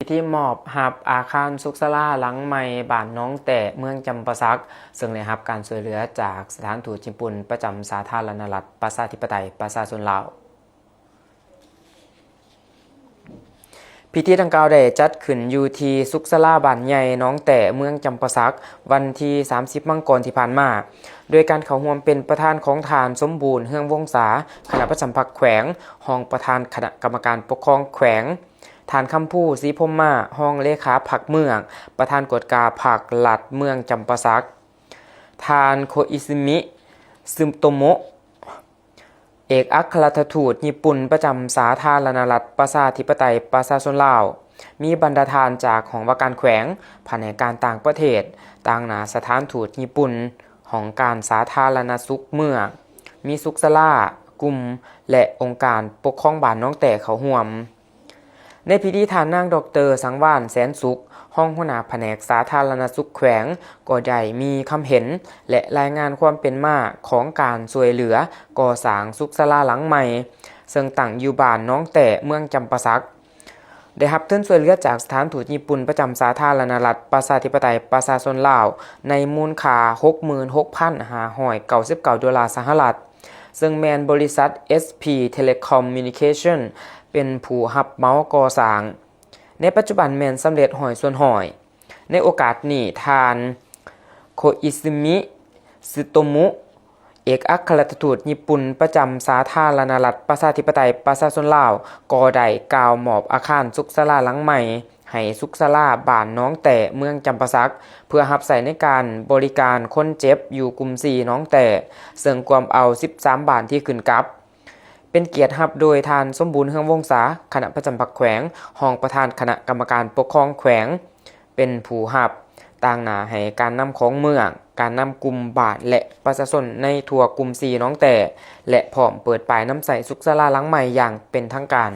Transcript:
ພິທີມອບຮັບອາຄານສຸກສາລາຫຼັງໃໝ່ບ້ານໜອງແຕ້ ເມືອງຈຳປາສັກ ເຊິ່ງໄດ້ຮັບການຊ່ວຍເຫຼືອຈາກສະຖານທູດຍີ່ປຸ່ນປະຈຳສາທາລະນະລັດປະຊາທິປະໄຕປະຊາຊົນລາວ. ພິທີດັ່ງກ່າວໄດ້ຈັດຂຶ້ນຢູ່ທີ່ສຸກສາລາບ້ານໃຫຍ່ໜອງແຕ້ ເມືອງຈຳປາສັກ ວັນທີສາມສິບ ມັງກອນທີ່ຜ່ານມາ ໂດຍການເຂົ້າຮ່ວມເປັນປະທານຂອງທ່ານ ສົມບູນ ເຮືອງວົງສາ ຄະນະປະຈຳພັກແຂວງ, ຮອງປະທານຄະນະກຳມະການປົກຄອງແຂວງ, ທ່ານ ຄຳພູ ສີພົມມາ ຮອງເລຂາພັກເມືອງ, ປະທານກວດກາພັກລັດເມືອງຈຳປາສັກ, ທ່ານ ໂຄອິຊະມິ ຊຶໂຕໂມະ ເອກອັກຄະລັດຖະທູດຍີ່ປຸ່ນປະຈຳສາທາລະນະລັດປະຊາທິປະໄຕປະຊາຊົນລາວ, ມີບັນດາທ່ານຈາກຫ້ອງວ່າການແຂວງ, ພະແນກການຕ່າງປະເທດ, ຕາງໜ້າສະຖານທູດຍີ່ປຸ່ນ, ຫ້ອງການສາທາລະນະສຸກເມືອງ, ມີສຸກສາລາ, ກຸ່ມ ແລະ ອົງການປົກຄອງບ້ານໜອງແຕ້ເຂົ້າຮ່ວມ. ໃນພິທີ ທ່ານນາງ ດອກເຕີ ສັງວານ ແສນສຸກ ຮອງຫົວໜ້າພະແນກສາທາລະນະສຸກແຂວງ ກໍໄດ້ມີຄຳເຫັນ ແລະ ລາຍງານຄວາມເປັນມາຂອງການຊ່ວຍເຫຼືອກໍ່ສ້າງສຸກສາລາຫຼັງໃໝ່ ເຊິ່ງຕັ້ງຢູ່ບ້ານໜອງແຕ້ ເມືອງຈຳປາສັກ, ໄດ້ຮັບທຶນຊ່ວຍເຫຼືອຈາກສະຖານທູດຍີ່ປຸ່ນປະຈຳສາທາລະນະລັດປະຊາທິປະໄຕປະຊາຊົນລາວ ໃນມູນຄ່າ ຫົກໝື່ນຫົກພັນຫ້າຮ້ອຍເກົ້າສິບເກົ້າ ໂດລາສະຫະລັດ, ເຊິ່ງແມ່ນບໍລິສັດ ເອສພີ Telecommunication ເປັນຜູ້ຮັບເໝົາກໍ່ສ້າງ. ໃນປັດຈຸບັນແມ່ນສຳເລັດຮ້ອຍສ່ວນຮ້ອຍ. ໃນໂອກາດນີ້, ທ່ານ ໂຄອິຊະມິ ຊຶໂຕໂມະ ເອກອັກຄະລັດຖະທູດຍີ່ປຸ່ນປະຈຳສາທາລະນະລັດປະຊາທິປະໄຕປະຊາຊົນລາວ ກໍໄດ້ກ່າວມອບອາຄານສຸກສາລາຫຼັງໃໝ່ ໃຫ້ສຸກສາລາບ້ານໜອງແຕ້ ເມືອງຈຳປາສັກ ເພື່ອຮັບໃຊ້ໃນການບໍລິການຄົນເຈັບຢູ່ກຸ່ມສີ່ໜອງແຕ້ ເຊິ່ງກວມເອົາສິບສາມບ້ານທີ່ຂຶ້ນກັບ. ເປັນກຽດຮັບໂດຍທ່ານ ສົມບູນ ເຮືອງວົງສາ ຄະນະປະຈຳພັກແຂວງ, ຮອງປະທານຄະນະກຳມະການປົກຄອງແຂວງ ເປັນຜູ້ຮັບ, ຕາງໜ້າໃຫ້ການນຳຂອງເມືອງ, ການນຳກຸ່ມບ້ານ ແລະ ປະຊາຊົນໃນທົ່ວກຸ່ມສີ່ໜອງແຕ້ ແລະ ພ້ອມເປີດປ້າຍນຳໃຊ້ສຸກສາລາຫຼັງໃໝ່ຢ່າງເປັນທາງການ.